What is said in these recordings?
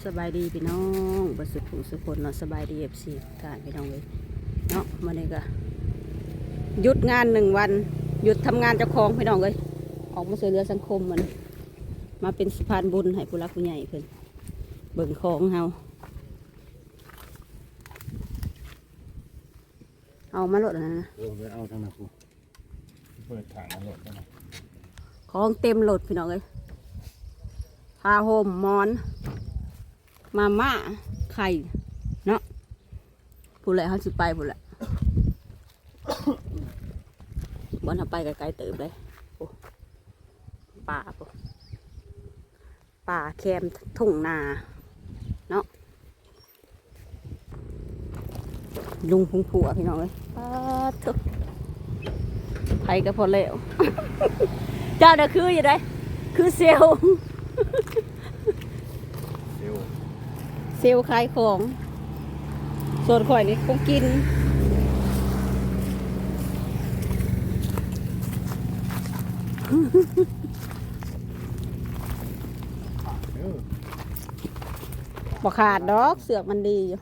ສະບາຍດີພີ່ນ້ອງເບິດສຸຂູສຸຄົນເນາະ, ສະບາຍດີ ເອັຟຊີ ທຸກທ່ານພີ່ນ້ອງເອີຍເນາະ. ມື້ນີ້ກະຢຸດງານໜຶ່ງວັນ ຢຸດທຳງານເຈົ້າຂອງພີ່ນ້ອງເອີຍ, ອອກມາຊ່ວຍເຫຼືອສັງຄົມ ມື້ນີ້ມາເປັນສະພານບຸນໃຫ້ຜູ້ຫຼັກຜູ້ໃຫຍ່ເພິ່ນເບິ່ງຂອງເຮົາ. ເອົາມາໂລດນະ ເອີ ໄປເອົາທາງນັ້ນພຸ້ນ ເປີດຖັງໂລດນະ. ຂອງເຕັມລົດພີ່ນ້ອງເອີຍ, ຜ້າຫົ່ມ ໝອນ ມາມ່າ ໄຂ່ເນາະ. ພຸ້ນແຫຼະ ເຮົາຊິໄປພຸ້ນແຫຼະ, ບ່ອນເຮົາໄປກະໄກເຕີບເດ້. ໂອ້ ປ່າພຸ້ນ ປ່າແຄມທົ່ງນາເນາະ. ລຸງພຸງພົວພີ່ນ້ອງເອີຍ, ປາດໂທ້ ໃຜກະພໍແລ້ວ. ເຈົ້ານະຄືຢູ່ໃດ ຄືເຊວ ເຊວ ເຊວຂາຍຂອງ, ສ່ວນຂ້ອຍນີ້ຂອງກິນ. ບໍ່ຂາດດອກ ເຊືອກມັນດີຢູ່.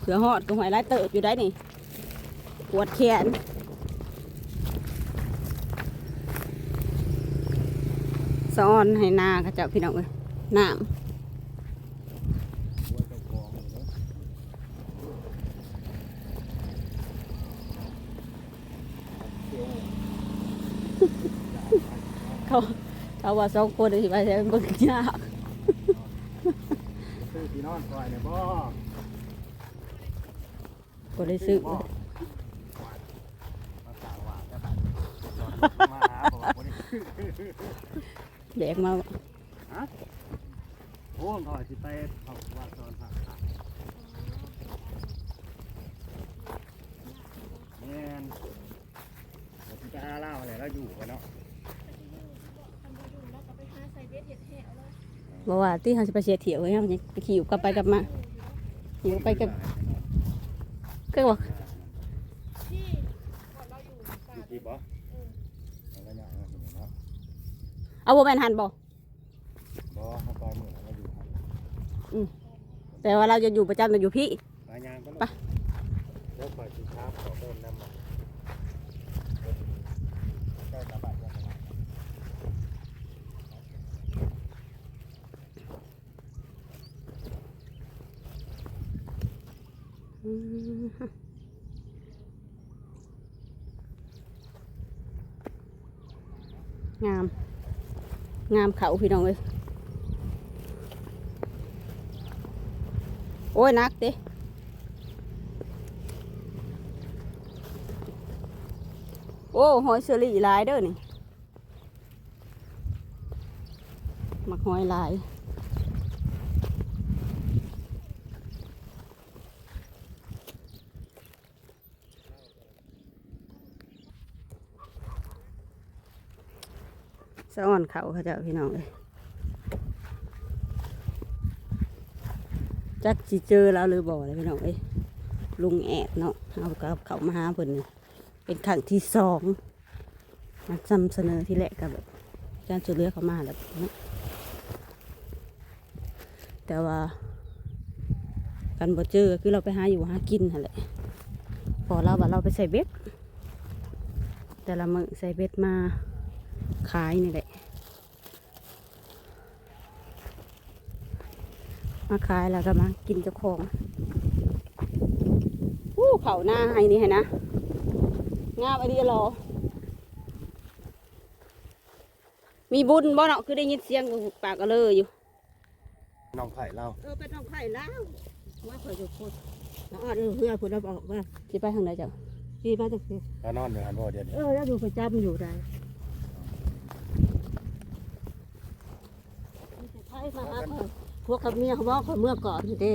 ເພື່ອຮອດກະຫ້ວຍຫຼາຍເຕີບຢູ່ໄດ໋ນີ້, ປວດແຂນ. ສະອອນໄຮ່ນາເຂົາເຈົ້າພີ່ນ້ອງເອີຍ, ນ້ຳ ເຂົາ ເຂົາວ່າສອງຄົນຊິໄປໃສ ເບິ່ງຍາກ. ຊື້ທີ່ນອນຂ້ອຍແດ່ບໍ່? ບໍ່ໄດ້ຊື້ ມາສ້າງວ່າແຕ່ບາດນີ້ ມາຫາ ເພາະວ່າບໍ່ໄດ້ຊື້ ແບກມາ. ຮະ? ໂອ້ ຂ້ອຍຊິໄປເຂົ້າວັດຕອນພະ ແມ່ນ ກະຊິໄປຫາລາວຫັ້ນແຫຼະ ລາວຢູ່ບໍ່ເນາະ? ບໍ່ວ່າຕິ ເຮົາຊິໄປເສຍຖ້ຽວ ເຮົາຍັງໄປຂີ່ຢູ່ກັບໄປກັບມາ ຂີ່ກັບໄປກັບ ຄືວ່າ ຢູ່ທີ່ບໍ່? ເອີ ໄລຍະນັ້ນເນາະ ເອົາ ບໍ່ແມ່ນຫັ້ນບໍ່? ບໍ່ ເຮົາໄປມື້ນັ້ນລາວຢູ່ຫັ້ນ ອືມ ແຕ່ວ່າລາວຈະຢູ່ປະຈຳ ລາວຢູ່ພີ້ ໄປຍ່າງກ່ອນ ໄປ ແລ້ວຂ້ອຍຊິຖາມຂໍ້ມູນນຳ ໄດ້ລະບາດ ອືມ ງາມ ງາມເຂົ້າພີ່ນ້ອງເອີຍ. ໂອ້ຍ ໜັກເດ້ ໂອ້ ຫອຍເຊີຣີຫຼາຍເດີນີ້. ໝາກຫອຍຫຼາຍ ສະອອນເຂົ້າເຂົາເຈົ້າພີ່ນ້ອງເອີຍ. ຈັກຊິເຈີລາວຫຼືບໍ່ລະພີ່ນ້ອງເອີຍ. ລຸງແອດເນາະ ເຮົາກະເຂົ້າມາຫາເພິ່ນນີ້ ເປັນຄັ້ງທີສອງ ນຳສະເໜີທີແລກກະແບບການຊ່ວຍເຫຼືອເຂົ້າມາແລ້ວເນາະ ແຕ່ວ່າຄັນບໍ່ເຈີກະຄືລາວໄປຫາຢູ່ຫາກິນຫັ້ນແຫຼະ ເພາະລາວວ່າລາວໄປໃສ່ເບັດ ແຕ່ລະມື້ໃສ່ເບັດມາຂາຍນີ້ແຫຼະ. ມາຂາຍແລ້ວກະມາກິນເຈົ້າຂອງ. ໂອ້ ເຂົ້ານາໄຮ່ນີ້ຫັ້ນນະ ງາມອີ່ຫຼີຫຼໍ. ມີບຸນບໍ່ເນາະ ຄືໄດ້ຍິນສຽງປາກອະເລີຢູ່. ນ້ອງໄຜ່ລາວ ເອີ ເປັນນ້ອງໄຜ່ລາວ. ວ່າຂ້ອຍຢູ່ພຸ້ນ ລາວອອດເຮືອພຸ້ນ ລາວອອກມາ. ຊິໄປທາງໃດເຈົ້າ? ຊິມາຈັ່ງຊີ້ ລາວນອນຢູ່ຫັ້ນບໍ່ດຽວນີ້? ເອີ ລາວຢູ່ປະຈຳຢູ່ໃດ. ໃຜມາຫາຂ້ອຍ ພວກກັບເມຍເຂົາບອກ ຂ້ອຍເມືອກ່ອນເດ້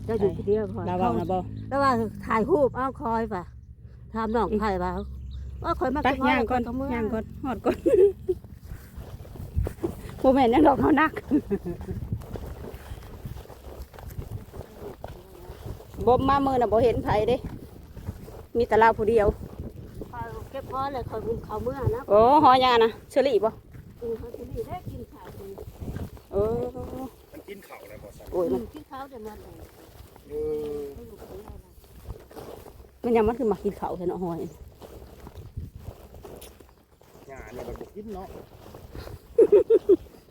ເຈົ້າຢູ່ຜູ້ດຽວ. ຂ້ອຍ ລາວເວົ້ານະບໍ່? ລາວວ່າຖ່າຍຮູບເອົາຂ້ອຍວ່າ ຖາມນ້ອງໄຜ່ວ່າ ໂອ້ຍ ຂ້ອຍມາ ໄປ ຍ່າງກ່ອນ ຍ່າງກ່ອນ ຮອດກ່ອນ. ບໍ່ແມ່ນຫຍັງດອກ ເຮົາໜັກ ບໍ່ ມາມື້ນະບໍ່ເຫັນໃຜເດ້ ມີແຕ່ລາວຜູ້ດຽວ. ຂ້ອຍເກັບ ພໍແລ້ວ ຂ້ອຍຫຸ້ມເຂົ້າເມືອນະ. ໂອ້ ຫໍ່ຫຍັງນະ? ເຊີຣີບໍ່? ເອີ ຫໍ່ເຊີຣີໄດ້ກິນເຂົ້າ. ເອີ ມັນກິນເຂົ້າແລ້ວບໍ່ຊັ້ນ? ໂອ້ຍ ອືມ ມັນກິນເຂົ້າໄດ້ໝົດເລີຍ. ເອີ ມັນຫຍັງ ມັນຄືມັກກິນເຂົ້າແທ້ເນາະ ຫໍ່ນີ້. ຫຍ້ານີ້ມັນບໍ່ກິນເນາະ.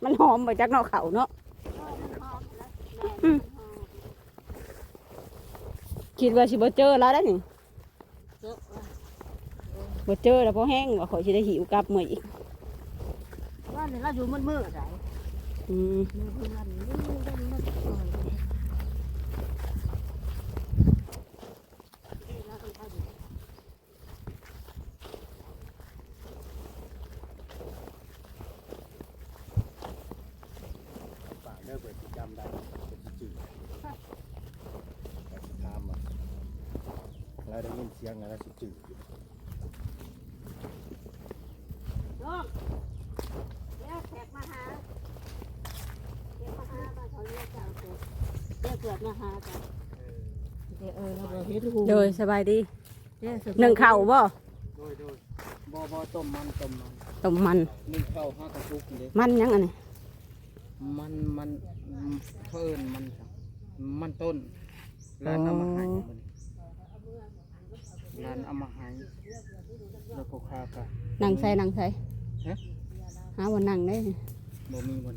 ມັນຫອມບໍ່ຈັກເນາະ ເຂົ້າເນາະ. ເອີ ມັນຫອມແລ້ວ ອືມ ມັນຫອມ. ຄິດວ່າຊິບໍ່ເຈີລາວໄດ໋ນີ້. ເຈີ ບໍ່ເຈີແລ້ວພໍແຮງວ່າຂ້ອຍຊິໄດ້ຫິ້ວກັບເມືອອີກ. ວ່າແລ້ວລາວຢູ່ໝົດມື້ໃດ໋. ອືມ ຢູ່ເຮືອນນີ້ ຝາກເດີ ເພິ່ນຊິຈຳໄດ້ ເພິ່ນຊິຈື່ ເພິ່ນຊິຖາມວ່າ ລາວໄດ້ຍິນສຽງ ລາວຊິຈື່ຢູ່. ນ້ອງ ແລ້ວແຂກມາຫາ ແຂກມາຫາ ບ້ານເຂົາເອີ້ນເຈົ້າ ແຂກເພື່ອນມາຫາກັນ. ເອີ ເອີ ລາວບໍ່ເຫັນຫຸ້ມ. ໂດຍ ສະບາຍດີ. ເອີ ໜຶ້ງເຂົ້າບໍ່? ໂດຍ ໂດຍ. ບໍ່ ບໍ່ ຕົ້ມມັນ ຕົ້ມມັນ ຕົ້ມມັນ. ໜຶ້ງເຂົ້າຫາກະສຸກເດ້. ມັນຫຍັງອັນນີ້? ມັນ ມັນ ເຂົາເອີ້ນມັນ ມັນຕົ້ນ. ຫຼານເອົາມາໃຫ້ມື້ນີ້ ຫຼານເອົາມາໃຫ້ ແລ້ວພໍ່ຄ້າກະ ນັ່ງໃສ ນັ່ງໃສ? ຮະ? ຫາບ່ອນນັ່ງເດ້. ບໍ່ມີບ່ອນ.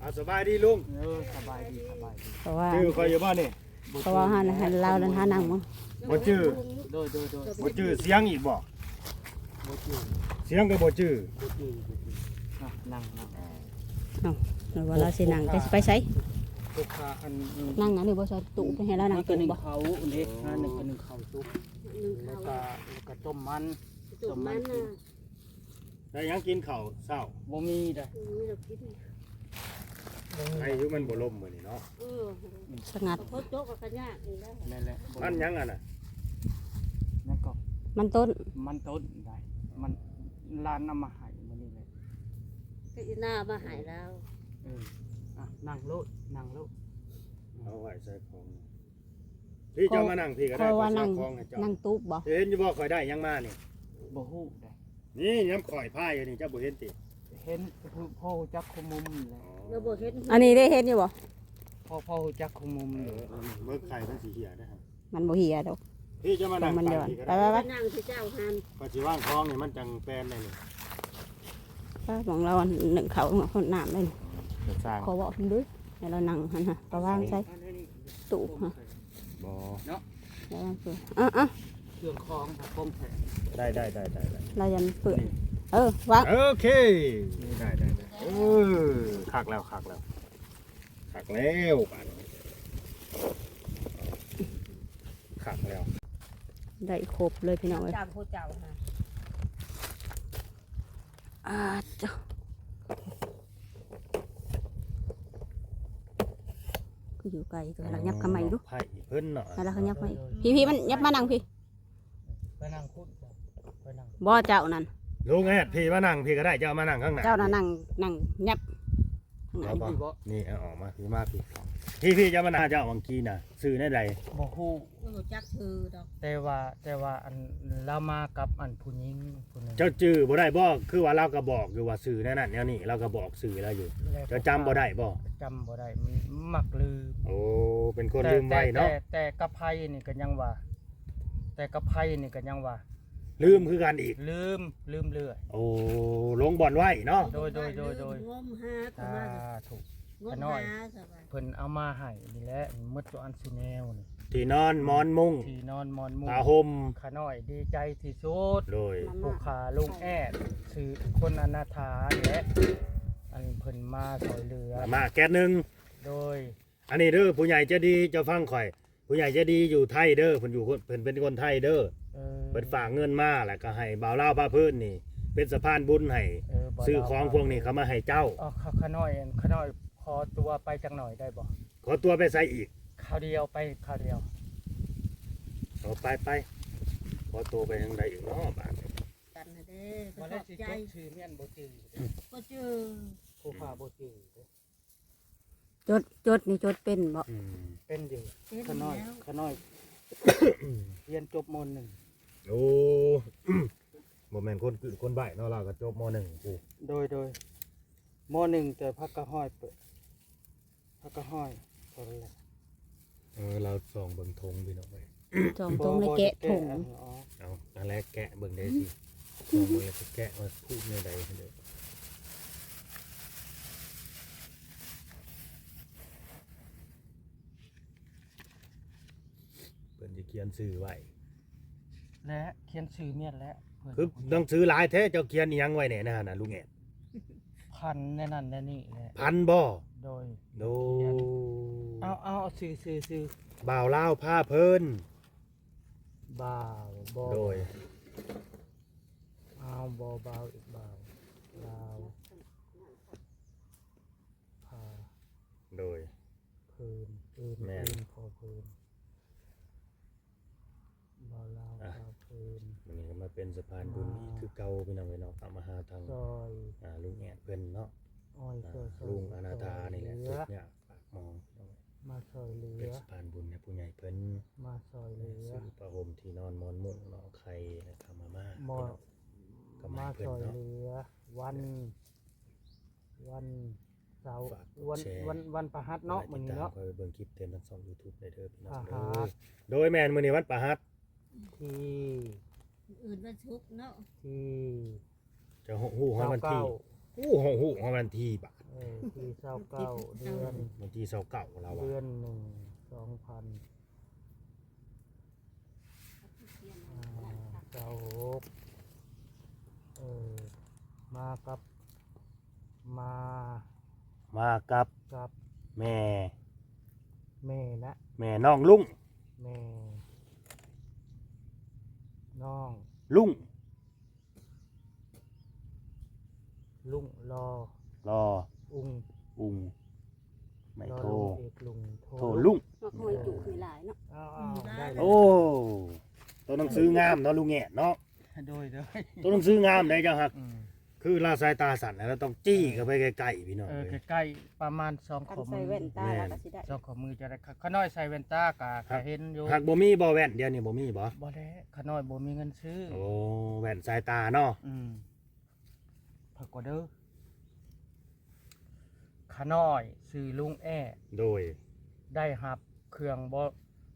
ເອົາ ສະບາຍດີລຸງ. ເອີ ສະບາຍດີ ສະບາຍດີ. ເພາະວ່າ ຈື່ຂ້ອຍຢູ່ບໍ່ນີ້? ເພາະວ່າ ບໍ່ຈື່ ເຮົາ ເຮົາລາວນັ້ນຫານັ່ງບໍ່? ບໍ່ຈື່. ໂດຍ ໂດຍ ໂດຍ. ບໍ່ຈື່ສຽງອີກບໍ່? ບໍ່ຈື່. ສຽງກໍບໍ່ຈື່. ບໍ່ຈື່ ບໍ່ຈື່. ອ່ະ ນັ່ງ ນັ່ງ. ເອົ້າ ແລ້ວວ່າລາວຊິນັ່ງ ແຕ່ຊິໄປໃສ? ຕົກຂາອັນ ອືມ ນັ່ງອັນນີ້ບໍ່? ໃສ່ຕູ້ໄປໃຫ້ລາວນັ່ງ ມັນກໍໜຶ້ງເຂົ້າເດ້ ອ່າ ໜຶ້ງ ໜຶ້ງເຂົ້າສຸກ ແລ້ວກໍ ແລ້ວກໍຕົ້ມມັນ ຕົ້ມມັນ ຕົ້ມມັນ ກິນ. ໄດ້ຫຍັງກິນເຂົ້າເຊົ້າ? ບໍ່ມີເດ້. ບໍ່ມີແນວກິນ. ໄດ້ຢູ່ ມັນບໍ່ລົມມື້ນີ້ເນາະ. ເອີ ສະຫງັດ ຝົນຕົກກໍຍາກອີກແລ້ວ. ແມ່ນແຫຼະ. ມັນຫຍັງອັນນະ? ມັນກໍ ມັນຕົ້ນ ມັນຕົ້ນໄດ້ ມັນ ຫຼານເອົາມາໃຫ້ມື້ນີ້ແຫຼະ. ກໍອີໜ້າມາໃຫ້ລາວ. ເອີ ອ່ະ ນັ່ງໂລດ ນັ່ງໂລດ. ເອົາໄວ້ໃສ່ຂອງ. ພີ່ ເຈົ້າມານັ່ງພີ່ກໍໄດ້ ຂ້ອຍວ່ານັ່ງ ຂ້ອຍຊິເອົາຂອງໃຫ້ເຈົ້າ. ນັ່ງຕູບບໍ່? ເຫັນຢູ່ບໍ່ ຂ້ອຍໄດ້ຫຍັງມານີ້? ບໍ່ຮູ້ເດ້. ນີ້ນຳຂ້ອຍພາຍຢູ່ນີ້ ເຈົ້າບໍ່ເຫັນຕິ? ເຫັນ ພໍ ພໍຮູ້ຈັກຄູ່ມຸມນີ້ແຫຼະ. ອໍ ລາວບໍ່ເຫັນ. ອັນນີ້ໄດ້ເຫັນຢູ່ບໍ່? ພໍ ພໍຮູ້ຈັກຄູ່ມຸມ. ເອີ ເອີ ເບິ່ງໄຂ່ມັນຊິເຫ່ຍເດ້. ມັນບໍ່ເຫ່ຍດອກ. ພີ່ ເຈົ້າມານັ່ງ ມັນ ຕາມ ຢູ່ ພີ່ກໍໄດ້. ໄປ ໄປ ໄປ ນັ່ງທີ່ເຈົ້າຫັ້ນ. ຂ້ອຍຊິວາງຂອງນີ້ ມັນຈັ່ງແປນໄດ້ນີ້. ໄປ ໝ່ອງລາວໜຶ້ງເຂົ້າ ເຂົ້ານ້ຳໄດ້ນີ້. ເອີ ເປັນຊ່າງ. ຂໍເວົ້າເພິ່ນເດີ ໃຫ້ລາວນັ່ງຫັ້ນນະ ກໍວາງໃສ່ຕູ້ຫັ້ນ. ບໍ່ ເນາະ ແລ້ວວາງເພິ່ນ ເອີ ເອີ ເຄື່ອງຂອງຂອງແທ້. ໄດ້ ໄດ້ ໄດ້ ໄດ້ ໄດ້. ລາວຢ້ານເປື້ອນ. ນີ້ ເອີ ວາງ. ໂອເຄ ນີ້ ໄດ້ ໄດ້ ໄດ້. ເອີ ຄັກແລ້ວ ຄັກແລ້ວ ຄັກແລ້ວ ບາດນີ້ ຄັກແລ້ວ. ໄດ້ຄົບເລີຍພີ່ນ້ອງເອີຍ ຕາມຜູ້ເຈົ້າຫັ້ນ. ອາ ເຈົ້າ ຄືຢູ່ໄກ ກຳລັງຫຍັບເຂົ້າມາອີກດູ. ໃຜເພິ່ນເນາະ ກຳລັງຫຍັບມາອີກ. ພີ່ ພີ່ ມັນຫຍັບມານັ່ງພີ່. ໄປນັ່ງພຸ້ນ ໄປນັ່ງ ບໍ່ ເຈົ້ານັ້ນ. ລຸງແອດ ພີ່ມານັ່ງ ພີ່ກໍໄດ້ ເຈົ້າມານັ່ງຂ້າງໜ້າ. ເຈົ້ານະນັ່ງ ນັ່ງຫຍັບ ເອົາບໍ່ ນີ້ ເອົາອອກມາ ພີ່ມາ ພີ່ ພີ່ ເຈົ້າມານັ່ງ ເຈົ້າຫວ່າງກີ້ນະ ຊື່ແນວໃດ? ບໍ່ຮູ້. ບໍ່ຮູ້ຈັກຊື່ດອກ. ແຕ່ວ່າ ແຕ່ວ່າອັນລາວມາກັບອັນຜູ້ຍິງຜູ້ໜຶ່ງ. ເຈົ້າຈື່ບໍ່ໄດ້ບໍ່? ຄືວ່າລາວກໍບອກຢູ່ວ່າຊື່ແນວນັ້ນແນວນີ້ ລາວກໍບອກຊື່ລາວຢູ່. ເຈົ້າຈຳບໍ່ໄດ້ບໍ່? ຈຳບໍ່ໄດ້ ມັນມັກລືມ. ໂອ້ ເປັນຄົນລືມໄວເນາະ. ແຕ່ ແຕ່ ແຕ່ກັບໃຜນີ້ກໍຍັງວ່າ ແຕ່ກັບໃຜນີ້ກໍຍັງວ່າ ລືມຄືກັນອີກ. ລືມ ລືມເລື້ອຍ. ໂອ້ ລົງບ່ອນໄວ້ເນາະ. ໂດຍ ໂດຍ ໂດຍ ໂດຍ. ງົມຫາ ສາທຸ. ຂະນ້ອຍ ເພິ່ນເອົາມາໃຫ້ນີ້ແຫຼະ ໝົດທຸກອັນທຸກແນວນີ້ ທີ່ນອນໝອນມຸ້ງ ທີ່ນອນໝອນມຸ້ງ ຜ້າຫົ່ມ. ຂະນ້ອຍດີໃຈທີ່ສຸດ. ໂດຍ. ຜູ້ຂ້າລຸງແອດ ຊື່ຄົນອະນາຖານີ້ແຫຼະ ອັນເພິ່ນມາຊ່ອຍເຫຼືອ ມາແກັດໜຶ່ງ. ໂດຍ. ອັນນີ້ເດີ ຜູ້ໃຫຍ່ໃຈດີ ເຈົ້າຟັງຂ້ອຍ ຜູ້ໃຫຍ່ໃຈດີຢູ່ໄທເດີ ເພິ່ນຢູ່ ເພິ່ນເປັນຄົນໄທເດີ. ເອີ ເພິ່ນຝາກເງິນມາ ແລ້ວກໍໃຫ້ບ່າວລາວພາເພີນນີ້ເປັນສະພານບຸນໃຫ້. ເອີ ຊື້ຂອງພວກນີ້ເຂົ້າມາໃຫ້ເຈົ້າ. ອໍ ຂ້າ ຂ້ານ້ອຍ ຂ້ານ້ອຍຂໍຕົວໄປຈັກໜ້ອຍໄດ້ບໍ່? ຂໍຕົວໄປໃສອີກ? ຄາວດຽວ ໄປຄາວດຽວ. ເອົາ ໄປ ໄປ ຂໍຕົວໄປທາງໃດອີກເນາະບາດນີ້? ກັນນະເດ້ ບໍ່ໄດ້ຊິຈົດຊື່ແມ່ນບໍ່ຈື່. ບໍ່ຈື່. ຜູ້ຂ້າບໍ່ຈື່ເດ້. ຈົດ ຈົດນີ້ຈົດເປັນບໍ່? ອືມ ເປັນຢູ່. ເປັນ ຂະນ້ອຍ ແລ້ວ ຂະນ້ອຍຮຽນຈົບ ມໍໜຶ່ງ ໂອ້ ບໍ່ແມ່ນຄົນກື້ນຄົນໃບ້ເນາະ ລາວກໍຈົບ ມໍໜຶ່ງພຸ້ນ. ໂດຍ ໂດຍ ມໍໜຶ່ງ ແຕ່ພັກກະຮ້ອຍ ເປີດ ພັກກະຮ້ອຍ ເທົ່ານັ້ນແຫຼະ. ເອີ ລາວສ່ອງເບິ່ງຖົງພີ່ນ້ອງເອີຍ ສ່ອງຖົງແລ້ວແກະຖົງ. ເອົາ ອັນແລກແກະເບິ່ງເດ້ຊິ ສ່ອງເບິ່ງແລ້ວກໍແກະວ່າພູດແນວໃດເດີ. ເພິ່ນຊິຂຽນຊື່ໄວ້ ແລະ ຂຽນຊື່ແມ່ນແຫຼະ ເພິ່ນ ຄືໜັງສືຫຼາຍແທ້ ເຈົ້າຂຽນອີ່ຫຍັງໄວ້ແດ່ນະຫັ້ນນະ ລຸງແອດ? ພັນແນວນັ້ນແນວນີ້ແຫຼະ. ພັນບໍ່? ໂດຍ ໂດຍ. ເອົາ ເອົາ ເອົາ ຊື່ ຊື່ ຊື່ ບ່າວລາວພາເພີນ ບ່າວ ບໍ່ ໂດຍ ເອົາ ບໍ່ ບ່າວ ອີກ ບ່າວ ລາວ ພາ ໂດຍ ເພີນ ເອີ ແມ່ນ ເພິ່ນ ພໍເພີນ ບ່າວລາວ ອ່ະ ພາເພີນ. ມື້ນີ້ກໍມາເປັນສະພານບຸນອີກຄືເກົ່າ ພີ່ນ້ອງເອີຍເນາະ ເຂົ້າມາຫາທາງ ຊ່ອຍ ອ່າ ລຸງແອດເພິ່ນເນາະ ອ້ອຍ ອ່າ ຊ່ອຍ ລຸງອະນາຖານີ້ແຫຼະ ທຸກຍາກປາກໝອງ ມາຊ່ອຍເຫຼືອ ເປັນສະພານບຸນໃຫ້ຜູ້ໃຫຍ່ເພິ່ນ ມາຊ່ອຍເຫຼືອ ຊື້ຜ້າຫົ່ມທີ່ນອນໝອນມຸ້ງເນາະ ໄຂ່ ແລ້ວກໍມາມ່າ ໝໍ້ ພີ່ນ້ອງ ກໍມາໃຫ້ເພິ່ນເນາະ ມາຊ່ອຍເຫຼືອ ວັນ ວັນເສົາ ວັນ ວັນ ວັນພະຫັດເນາະ ມື້ນີ້ເນາະ ເບິ່ງຄລິບເຕັມທາງຊ່ອງຢູທູບໄດ້ເດີພີ່ນ້ອງເດີ. ໂດຍ ແມ່ນ ມື້ນີ້ວັນພະຫັດ ທີ່ ມື້ອື່ນວັນສຸກເນາະ ທີ່ ເຈົ້າຮູ້ຮອດວັນທີ ໂອ້ ຮູ້ຮອດວັນທີບາດ ເອີ ທີຊາວເກົ້າ ເດືອນ ວັນທີຊາວເກົ້າລາວວ່າ ເດືອນໜຶ່ງ ສອງພັນ ອ່າ ຊາວຫົກ ເອີ ມາກັບ ມາ ມາກັບ ກັບ ແມ່ ແມ່ນະ ແມ່ນ້ອງລຸງ ແມ່ນ້ອງລຸງ ລຸງ ລໍ ລໍ ອຸງ ອຸງ ໄມ້ ລໍ ໂທ ລຸງ ເອກ ລຸງ ໂທ ໂທ ລຸງ ລຸງ ມັກຫ້ອຍຈຸໃຫ້ຫຼາຍເນາະ ເອົາ ເອົາ ໄດ້ ໂອ້ ຕົວໜັງສືງາມເນາະ ລຸງແອດເນາະ ໂດຍ ໂດຍ ຕົວໜັງສືງາມໄດ໋ເຈົ້າຮັກ ອືມ ຄືລາວສາຍຕາສັ້ນ ລາວຕ້ອງຈີ້ເຂົ້າໄປໃກ້ໆ ພີ່ນ້ອງ ເອີ ເອີຍ ໃກ້ໆ ປະມານສອງ ຄັນ ຂໍ້ມື ໃສ່ແວ່ນຕາ ແມ່ນ ລາວກໍຊິໄດ້ ສອງຂໍ້ມືຈະໄດ້ ຂະ ຂະນ້ອຍໃສ່ແວ່ນຕາກໍ ຫາກ ກໍເຫັນຢູ່ ຫາກບໍ່ມີບໍ່ແວ່ນ ດຽວນີ້ບໍ່ມີບໍ່? ບໍ່ແລ້ວ ຂະນ້ອຍບໍ່ມີເງິນຊື້ ໂອ້ ແວ່ນສາຍຕາເນາະ ອືມ ພັກກ່ອນເດີ ຂະນ້ອຍຊື່ລຸງແອ ໂດຍ ໄດ້ຮັບເຄື່ອງບໍ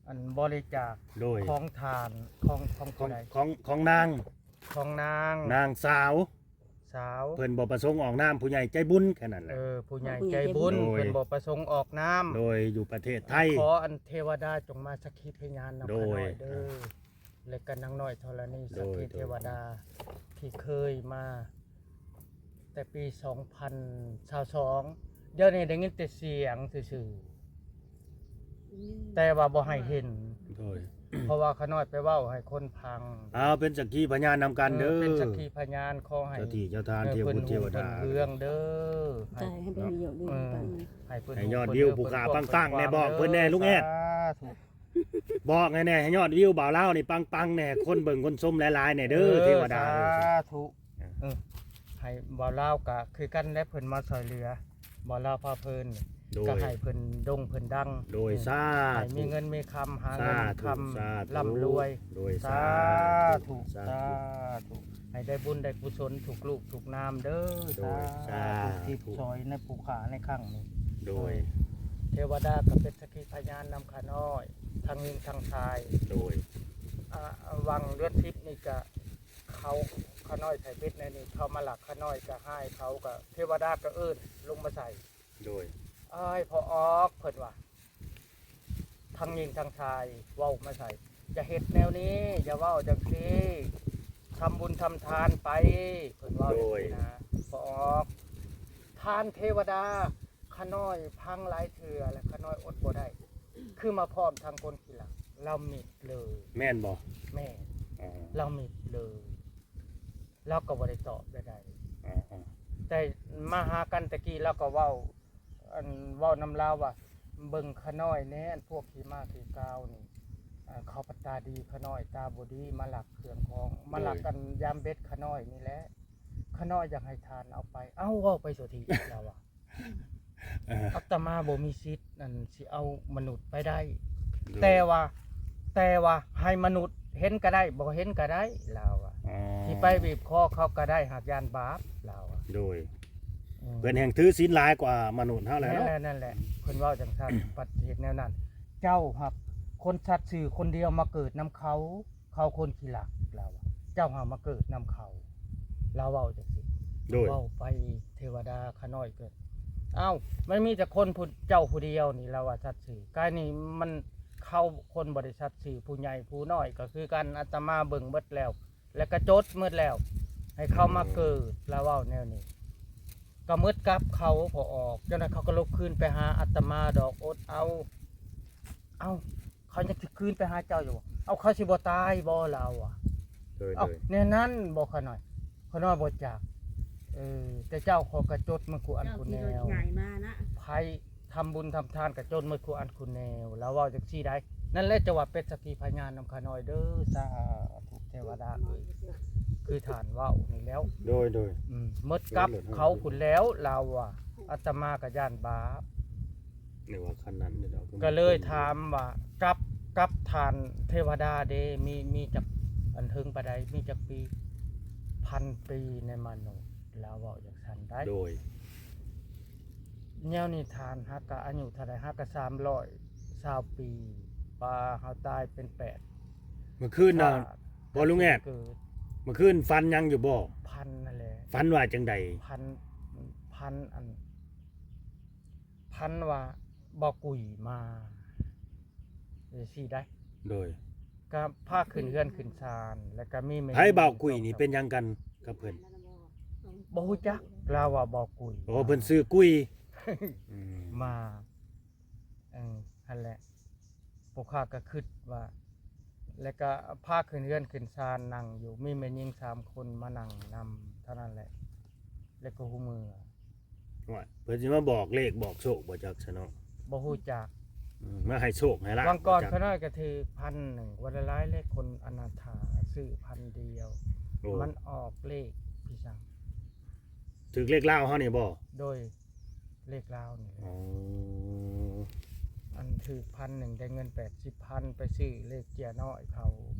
ອັນບໍລິຈາກ ໂດຍ ຂອງທ່ານ ຂອງ ຂອງ ຂອງຜູ້ໃດ? ຂອງ ຂອງນາງ ຂອງນາງ ນາງສາວ ສາວ ເພິ່ນບໍ່ປະສົງອອກນາມ ຜູ້ໃຫຍ່ໃຈບຸນແຄ່ນັ້ນແຫຼະ ເອີ ຜູ້ໃຫຍ່ໃຈບຸນ ໂດຍ ເພິ່ນບໍ່ປະສົງອອກນາມ ໂດຍ ຢູ່ປະເທດໄທ ຂໍອັນເທວະດາຈົ່ງມາສັກຂີພະຍານນຳ ໂດຍ ຂ້ານ້ອຍເດີ ແລະກໍນາງນ້ອຍທໍລະນີ ໂດຍ ສັກຂີເທວະດາ ໂດຍ ທີ່ເຄີຍມາແຕ່ປີສອງພັນຊາວສອງ ດຽວນີ້ໄດ້ຍິນແຕ່ສຽງຊື່ໆ ອືມ ແຕ່ວ່າບໍ່ໃຫ້ເຫັນ ໂດຍ ເພາະວ່າຂ້ານ້ອຍໄປເວົ້າໃຫ້ຄົນຟັງ ເອົາ ເປັນສັກຂີພະຍານນຳກັນເດີ ເອີ ເປັນສັກຂີພະຍານ ຂໍໃຫ້ເຈົ້າທີ່ເຈົ້າທານ ເອີ ເທວະບຸດເທວະດາ ເພິ່ນຮຸ່ງເຮືອງເດີ ໃຫ້ ໃຫ້ເພິ່ນມີຍອດວິວ ເອີ ປັງ ໃຫ້ເພິ່ນ ໃຫ້ຍອດວິວຜູ້ຂ້າປັງໆແດ່ ບອກເພິ່ນແດ່ ລຸງແອດ ສາທຸ ບອກແດ່ ໃຫ້ຍອດວິວບ່າວລາວນີ້ປັງໆແດ່ ຄົນເບິ່ງຄົນຊົມຫຼາຍໆແດ່ເດີ ເອີ ເທວະດາເດີ ສາທຸ ເອີ ໃຫ້ບ່າວລາວກະຄືກັນແຫຼະ ເພິ່ນມາຊ່ອຍເຫຼືອ ບ່າວລາວພາເພີນ ໂດຍ ກະໃຫ້ເພິ່ນໂດ່ງເພິ່ນດັງ ໂດຍ ເອີ ສາທຸ ໃຫ້ມີເງິນມີຄຳ ຫາເງິນຄຳ ສາທຸ ລ່ຳລວຍ ໂດຍ ສາທຸ ສາທຸ ສາທຸ ໃຫ້ໄດ້ບຸນໄດ້ກຸສົນທຸກຮູບທຸກນາມເດີ ໂດຍ ສາທຸ ສາທຸ ທີ່ຊ່ອຍໃນຜູ້ຂ້າໃນຄັ້ງນີ້ ໂດຍ ໂດຍ ເທວະດາກະເປັນ ພະຍານນຳຂ້ານ້ອຍ ທັງຍິງທັງຊາຍ ໂດຍ ອ່າ ຫວ່າງເດືອນສິບນີ້ກະ ເຂົາ ຂ້ານ້ອຍໃສ່ເບັດແນວນີ້ ເຂົາມາລັກຂ້ານ້ອຍກະຮ້າຍ ເຂົາກະ ເທວະດາກະເອີ້ນລົງມາໃສ່ ໂດຍ ອ້າຍພໍ່ອອກ ເພິ່ນວ່າ ທັງຍິງທັງຊາຍເວົ້າມາໃສ່ ຢ່າເຮັດແນວນີ້ ຢ່າເວົ້າຈັ່ງຊີ້ ທຳບຸນທຳທານໄປ ເພິ່ນເວົ້າຈັ່ງຊີ້ນະ ໂດຍ ພໍ່ອອກ ທ່ານເທວະດາ ຂ້ານ້ອຍຟັງຫຼາຍເທື່ອແລ້ວ ຂ້ານ້ອຍອົດບໍ່ໄດ້ ຄືມາພ້ອມທັງຄົນຂີ້ຫຼັກ ລາວມິດເລີຍ ແມ່ນບໍ່? ແມ່ນ ອໍ ລາວມິດເລີຍ ລາວກໍບໍ່ໄດ້ຕອບໃດໆ ອໍ ແຕ່ມາຫາກັນແຕ່ກີ້ ລາວກໍເວົ້າ ອັນ ເວົ້ານຳລາວວ່າ ເບິ່ງຂ້ານ້ອຍແດ່ ອັນພວກຂີ້ມ້າຂີ້ກາວນີ້ ອ່າ ເຂົາພັດຕາດີ ຂ້ານ້ອຍຕາບໍ່ດີ ມາລັກເຄື່ອງຂອງ ມາລັກ ໂດຍ ອັນຢາມເບັດຂ້ານ້ອຍນີ້ແຫຼະ ຂ້ານ້ອຍຢາກໃຫ້ທ່ານເອົາໄປ ເອົ້າ ເວົ້າໄປໂສທີ ລາວວ່າ ເອີ ອາດຕະມາບໍ່ມີສິດ ອັນ ຊິເອົາມະນຸດໄປໄດ້ ໂດຍ ແຕ່ວ່າ ແຕ່ວ່າໃຫ້ມະນຸດ ເຫັນກໍໄດ້ ບໍ່ເຫັນກໍໄດ້ ລາວວ່າ. ອໍ ຊິໄປບີບຄໍເຂົາກໍໄດ້ ຫາກຢ້ານບາບ ລາວວ່າ. ໂດຍ ອືມ ເພິ່ນແຮ່ງຖືສິນຫຼາຍກວ່າມະນຸດເຮົາແຫຼະເນາະ. ນັ້ນແຫຼະ ນັ້ນແຫຼະ ເພິ່ນເວົ້າຈັ່ງຊັ້ນ. ບັດເຮັດແນວນັ້ນ ເຈົ້າຫາກຄົນສັດຊື່ຄົນດຽວມາເກີດນຳເຂົາ ເຂົາຄົນຂີ້ລັກ ລາວວ່າ. ເຈົ້າຫາກມາເກີດນຳເຂົາ ລາວເວົ້າຈັ່ງຊີ້. ໂດຍ ເວົ້າໄປເທວະດາຂະນ້ອຍກໍ ເອົ້າ ມັນມີແຕ່ຄົນຜູ້ ເຈົ້າຜູ້ດຽວນີ້ ລາວວ່າ ສັດຊື່. ກາຍນີ້ມັນ ເຂົາຄົນບໍ່ໄດ້ສັດຊື່ ຜູ້ໃຫຍ່ຜູ້ນ້ອຍກໍຄືກັນ ອາດຕະມາເບິ່ງໝົດແລ້ວ ແລ້ວກໍຈົດໝົດແລ້ວ ໃຫ້ເຂົາມາເກີດ ລາວເວົ້າແນວນີ້. ກໍໝົດກັບເຂົາພໍອອກ ຈັ່ງໃດເຂົາກໍລົບຄືນໄປຫາອາດຕະມາດອກ ອົດເອົາ. ເອົ້າ ເຂົາຍັງຊິຄືນໄປຫາເຈົ້າຢູ່ບໍ່? ເອົ້າ ເຂົາຊິບໍ່ຕາຍບໍ່? ລາວວ່າ. ໂດຍ ເອົ້າ ໂດຍ ແນວນັ້ນບໍ່ຂະນ້ອຍ? ຂະນ້ອຍບໍ່ຈັກ. ເອີ ແຕ່ເຈົ້າຂໍກະຈົດໝົດຄູ່ອັນຄູ່ແນວ ເຈົ້າຂີ່ລົດໃຫຍ່ມານະ ໃຜທຳບຸນທຳທານກະຈົດໝົດຄູ່ອັນຄູ່ແນວ ລາວເວົ້າຈັ່ງຊີ້ໄດ໋. ນັ້ນແຫຼະ ຈະວ່າເປັນສັກຂີພະຍານນຳຂະນ້ອຍເດີ ສາທຸ ເທວະດາເອີຍ ຄືທ່ານເວົ້ານີ້ແລ້ວ. ໂດຍ ໂດຍ ອືມ ໝົດກັບເຂົາພຸ້ນແລ້ວ ລາວວ່າ. ອາດຕະມາກໍຢ້ານບາບ ເລີຍວ່າຄັນນັ້ນເດາະ ກໍເລີຍຖາມວ່າ ກັບ ກັບທ່ານເທວະດາເດ ມີ ມີຈັກ ອັນເຖິງປານໃດ ມີຈັກປີ? ພັນປີໃນມະນຸດ ລາວເວົ້າຈັ່ງຊັ້ນໄດ໋. ໂດຍ ແນວນີ້ທ່ານຫາກກະອາຍຸເທົ່າໃດ? ຫາກກະສາມຮ້ອຍຊາວປີ ປາເຮົາຕາຍເປັນແປດ. ເມື່ອຄືນນະ ບໍ່ລຸງແອດ ເມື່ອຄືນຝັນຫຍັງຢູ່ບໍ່? ຝັນນັ້ນແຫຼະ. ຝັນວ່າຈັ່ງໃດ? ຝັນ ຝັນອັນ ພັນວ່າບ່າວກຸ້ຍມາຈັ່ງຊີ້ໄດ໋. ໂດຍ ກໍພາຂຶ້ນເຮືອນຂຶ້ນຊານ ແລ້ວກໍມີແມ່ຍິງ ໃຜບ່າວກຸ້ຍນີ້ເປັນຫຍັງກັນກັບເພິ່ນ? ບໍ່ຮູ້ຈັກ ລາວວ່າບ່າວກຸ້ຍ. ໂອ້ ເພິ່ນຊື່ກຸ້ຍ ອືມ ມາ ເອີ ຫັ້ນແຫຼະ ພວກຂ້າກໍຄິດວ່າ ແລ້ວກໍພາຂຶ້ນເຮືອນຂຶ້ນຊານນັ່ງຢູ່ ມີແມ່ຍິງສາມຄົນມານັ່ງນຳເທົ່ານັ້ນແຫຼະ ແລ້ວກໍຮູ້ເມືອ. ໂອ້ຍ ເພິ່ນຊິມາບອກເລກບອກໂຊກບໍ່ຈັກຊະເນາະ. ບໍ່ຮູ້ຈັກ ອືມ ມາໃຫ້ໂຊກໃຫ້ລາບ. ຫວ່າງກ່ອນ ບໍ່ຈັກ ຂ້ານ້ອຍກໍຖືກພັນໜຶ່ງ ວ່າຫຼາຍໆເລກ ຄົນອະນາຖາຊື້ພັນດຽວ. ໂອ້ ມັນອອກເລກພີ່ສັງ ຖືກເລກລາວເຮົານີ້ບໍ່? ໂດຍ ເລກລາວນີ້ແຫຼະ. ອໍ ອັນຖືກພັນໜຶ່ງ ໄດ້ເງິນແປດສິບພັນ ໄປຊື້ເລກເຈ້ຍນ້ອຍເຂົາ.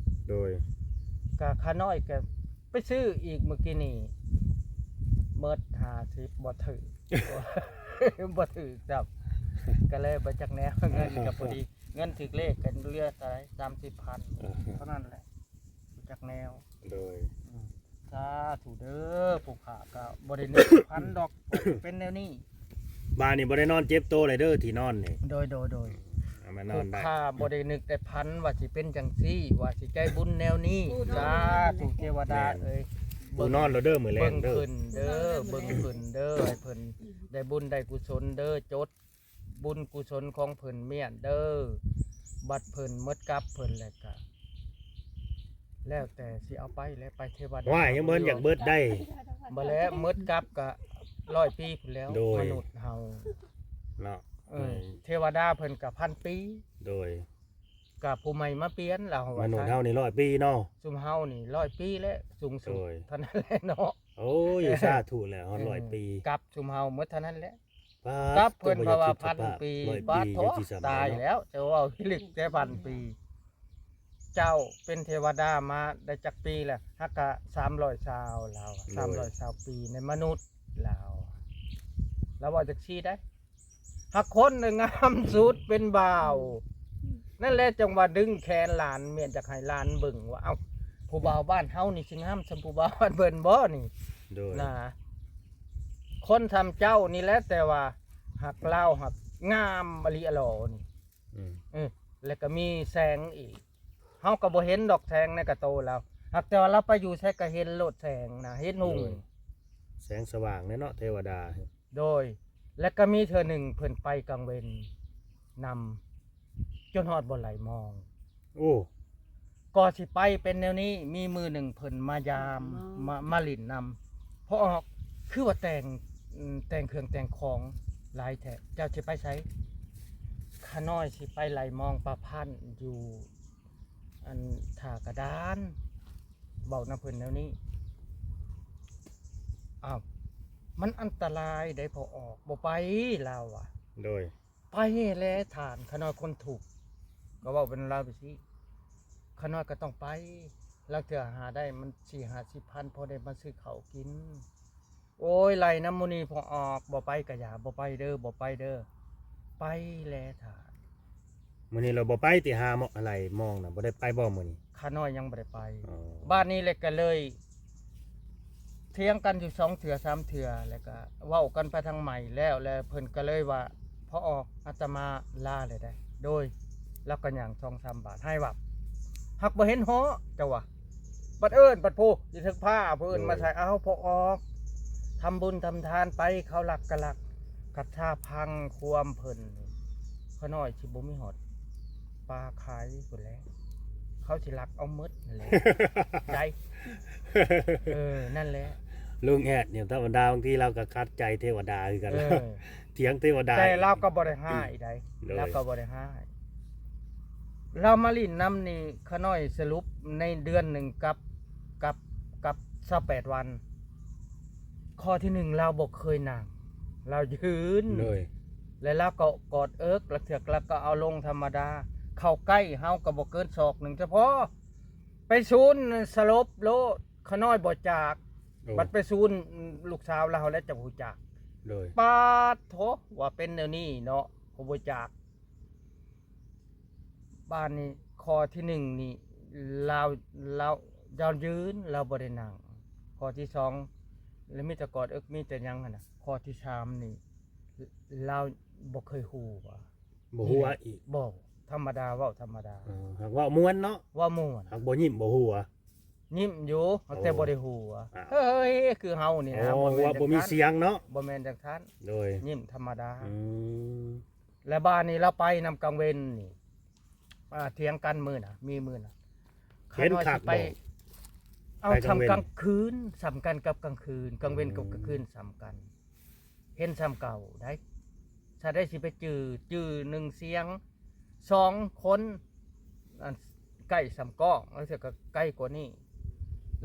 ໂດຍ ກະຂ້ານ້ອຍກະໄປຊື້ອີກມື້ກີ້ນີ້ ໝົດຫ້າສິບ ບໍ່ຖືກ ບໍ່ຖືກຊ້ຳ ກະເລີຍບໍ່ຈັກແນວ. ເງິນກະພໍດີ ເງິນຖືກເລກກະເຫຼືອເທົ່າໃດ ສາມສິບພັນ ເທົ່ານັ້ນແຫຼະ ບໍ່ຈັກແນວ. ໂດຍ ອືມ ສາທຸເດີ ຜູ້ຂ້າກໍບໍ່ໄດ້ນຶກຝັນດອກ ເປັນແນວນີ້. ບາດນີ້ບໍ່ໄດ້ນອນເຈັບໂຕເລີຍເດີ ທີ່ນອນນີ້. ໂດຍ ໂດຍ ໂດຍ ເອົາມານອນໄດ້. ຜູ້ຂ້າບໍ່ໄດ້ນຶກແຕ່ຝັນວ່າຊິເປັນຈັ່ງຊີ້ ວ່າຊິໄດ້ບຸນແນວນີ້. ໂອ້ ສາທຸເທວະດາເອີຍ ແມ່ນ ເບິ່ງ ປູນອນແລ້ວເດີ ມື້ແລງເດີ ເບິ່ງຂຶ້ນເດີ ເບິ່ງຂຶ້ນເດີ ໃຫ້ເພິ່ນໄດ້ບຸນໄດ້ກຸສົນເດີ ຈົດ ບຸນກຸສົນຂອງເພິ່ນມ້ຽນເດີ. ບັດເພິ່ນໝົດກັບເພິ່ນແລ້ວກະ ແລ້ວແຕ່ຊິເອົາໄປແຫຼະ ໄປເທວະດາ. ວ້າຍ ຍັງບໍ່ທັນຢາກເບິດໄດ໋. ບໍ່ແລ້ວ ໝົດກັບກະຮ້ອຍປີພຸ້ນແລ້ວ. ໂດຍ ມະນຸດເຮົາເນາະ. ເອີ ເອີ ເທວະດາເພິ່ນກະພັນປີ. ໂດຍ ກະຜູ້ໃໝ່ມາປ່ຽນລາວວ່າ. ມະນຸດເຮົານີ້ຮ້ອຍປີເນາະ. ຊຸມເຮົານີ້ຮ້ອຍປີແຫຼະ ສູງສຸດ. ໂດຍ ເທົ່ານັ້ນແຫຼະເນາະ. ໂອ້ຍ ສາທຸແລ້ວ ຮອດຮ້ອຍປີ. ເອີ ກັບຊຸມເຮົາໝົດເທົ່ານັ້ນແຫຼະ. ປາດ ກັບເພິ່ນ ເພາະວ່າພັນປີ ປາດ ໂທ້ ຕາຍແລ້ວ ຈະເວົ້າພິລຶກແຕ່ພັນປີ. ເຈົ້າເປັນເທວະດາມາໄດ້ຈັກປີແລ້ວ? ຫາກະສາມຮ້ອຍຊາວ ລາວ ໂດຍ ສາມຮ້ອຍຊາວປີໃນມະນຸດ ລາວ ລາວເວົ້າຈັ່ງຊີ້ໄດ໋. ຫາກຄົນໜຶ່ງງາມສຸດເປັນບ່າວ ນັ້ນແຫຼະ ຈັ່ງວ່າດຶງແຂນຫຼານ ແມ່ນຢາກໃຫ້ຫຼານເບິ່ງວ່າ ເອົ້າ ຜູ້ບ່າວບ້ານເຮົານີ້ຊິງາມສ່ຳຜູ້ບ່າວບ້ານເພິ່ນບໍ່ນີ້? ໂດຍ ນະ ຄົນສ່ຳເຈົ້ານີ້ແຫຼະ ແຕ່ວ່າຫາກລາວຫາກງາມອີ່ຫຼີອະຫຼໍນີ້. ອືມ ເອີ ແລ້ວກໍມີແສງອີກ ເຮົາກໍບໍ່ເຫັນດອກແສງໃນກະໂຕລາວ ຫາກແຕ່ວ່າລາວໄປຢູ່ໃສກໍເຫັນໂລດແສງນະ ເຫັນຮຸ່ງ. ໂດຍ ແສງສະຫວ່າງແດ່ເນາະ ເທວະດາ. ໂດຍ ແລ້ວກໍມີເທື່ອໜຶ່ງເພິ່ນໄປກາງເວັນນຳ ຈົນຮອດບ່ອນໄຫຼມອງ. ໂອ້ ກໍຊິໄປເປັນແນວນີ້ ມີມື້ໜຶ່ງເພິ່ນມາຢາມ ມາ ມາຫຼິ້ນນຳ ພໍອອກ ຄືວ່າແຕ່ງ ອືມ ແຕ່ງເຄື່ອງແຕ່ງຂອງຫຼາຍແທ້ ເຈົ້າຊິໄປໃສ? ຂ້ານ້ອຍຊິໄປໄຫຼມອງປາພັນຢູ່ ອັນ ທ່າກະດານ ເວົ້ານຳເພິ່ນແນວນີ້. ອ້າວ ມັນອັນຕະລາຍໃດ໋ ພໍອອກ ບໍ່ໄປ ລາວວ່າ. ໂດຍ ໄປແຫຼະທ່ານ ຂ້ານ້ອຍຄົນທຸກ ກໍເວົ້າເປັນລາວໄປຊີ້. ຂ້ານ້ອຍກໍຕ້ອງໄປ, ລາງເທື່ອຫາໄດ້ມັນສີ່ຫ້າສິບພັນ ພໍໄດ້ມາຊື້ເຂົ້າກິນ. ໂອ້ຍ ໄລ່ນຳມື້ນີ້ພໍ່ອອກ, ບໍ່ໄປກະຢ່າ, ບໍ່ໄປເດີ, ບໍ່ໄປເດີ, ໄປແລະທ່ານ. ມື້ນີ້ລາວບໍ່ໄປຕິ ຫາໝໍ່ໄລ່ມອງນະ, ບໍ່ໄດ້ໄປບໍ່ມື້ນີ້? ຂ້ານ້ອຍຍັງບໍ່ໄດ້ໄປ. ອໍ ບາດນີ້ແຫຼະກໍເລີຍຖຽງກັນຢູ່ສອງເທື່ອສາມເທື່ອ ແລ້ວກໍເວົ້າກັນໄປທາງໃໝ່ແລ້ວ ແລ້ວເພິ່ນກໍເລີຍວ່າ ພໍ່ອອກ ອາດຕະມາລາແລ້ວໃດ໋. ໂດຍ ລາວກໍຍ່າງສອງສາມບາດ ຫາຍວັບ, ຫາກບໍ່ເຫັນເຫາະ ເຈົ້າວ່າ. ບັດເອີ້ນບັດຜູ້ຢູ່ເທິງຟ້າ ຜູ້ອື່ນມາໃສ່ ເອົາ ພໍ່ອອກ ທຳບຸນທຳທານໄປ, ເຂົາລັກກະລັກ. ຄັດຖ້າຟັງຄວາມເພິ່ນ ຂ້ານ້ອຍຊິບໍ່ມີຮອດປາຂາຍພຸ້ນແຫຼະ, ເຂົາຊິລັກເອົາໝົດຫັ້ນແຫຼະ ໄດ໋. ເອີ ນັ້ນແຫຼະ ລຸງແອດນີ້ທຳມະດາ ບາງທີລາວກໍຂັດໃຈເທວະດາຄືກັນ ເອີ ຖຽງເທວະດາ. ແຕ່ລາວກໍບໍ່ໄດ້ຮ້າຍໃດ໋ ໂດຍ ລາວກໍບໍ່ໄດ້ຮ້າຍ. ລາວມາຫຼິ້ນນຳນີ້ ຂ້ານ້ອຍສະຫຼຸບໃນເດືອນໜຶ່ງກັບ ກັບ ກັບຊາວແປດວັນ. ຂໍ້ທີໜຶ່ງ ລາວບໍ່ເຄີຍນັ່ງ, ລາວຢືນ ໂດຍ ແລະ ລາວກໍກອດເອິກ, ລາງເທື່ອລາວກໍເອົາລົງທຳມະດາ. ເຂົ້າໃກ້ເຮົາກໍບໍ່ເກີນສອກໜຶ່ງ ສະເພາະໄປສູນສະຫຼົບໂລດ, ຂ້ານ້ອຍບໍ່ຈາກ. ໂອ້ ບັດໄປສູນລູກສາວລາວແລ້ວຈະຮູ້ຈັກ. ໂດຍ ປາດໂທ ວ່າເປັນແນວນີ້ເນາະ, ຜູ້ບໍ່ຈາກ. ບາດນີ້ຂໍ້ທີໜຶ່ງນີ້ ລາວ ລາວ ລາວຢືນ ລາວບໍ່ໄດ້ນັ່ງ. ຂໍ້ທີສອງ ລະມີແຕ່ກອດເອິກ ມີແຕ່ຫຍັງຫັ້ນນະ. ຂໍ້ທີສາມນີ້ ລາວບໍ່ເຄີຍຫົວ ບໍ່ຫົວອີກ? ບໍ່, ທຳມະດາ ເວົ້າທຳມະດາ. ເອີ ຫາກເວົ້າມ່ວນເນາະ, ເວົ້າມ່ວນ, ຫາກບໍ່ຍິ້ມບໍ່ຫົວ. ຍິ້ມຢູ່ ຫາກແຕ່ ໂອ້ ບໍ່ໄດ້ຫົວ. ອ້າວ ເຮີ້ຍ ຄືເຮົານີ້ນະ. ໂອ້ ບໍ່ແມ່ນ ບໍ່ມີສຽງເນາະ, ບໍ່ແມ່ນຈັ່ງຊັ້ນ. ໂດຍ ຍິ້ມທຳມະດາ. ອືມ ແລະບາດນີ້ລາວໄປນຳກາງເວັນນີ້ ອ່າ ຖຽງກັນມື້ນະ ມີມື້ນະ ເຫັນຄັກບໍ່? ເອົາ ໄປກາງເວັນ ສ່ຳກາງຄືນ ສ່ຳກັນກັບກາງຄືນ, ກາງເວັນກັບກາງຄືນ ອືມ ສ່ຳກັນ, ເຫັນສ່ຳເກົ່າໄດ໋. ຊະໄດ້ຊິໄປຈື່ ຈື່ໜຶ່ງສຽງ ສອງຄົນ ອັນ ໃກ້ສ່ຳກ້ອງ ລາງເທື່ອກໍໃກ້ກວ່ານີ້.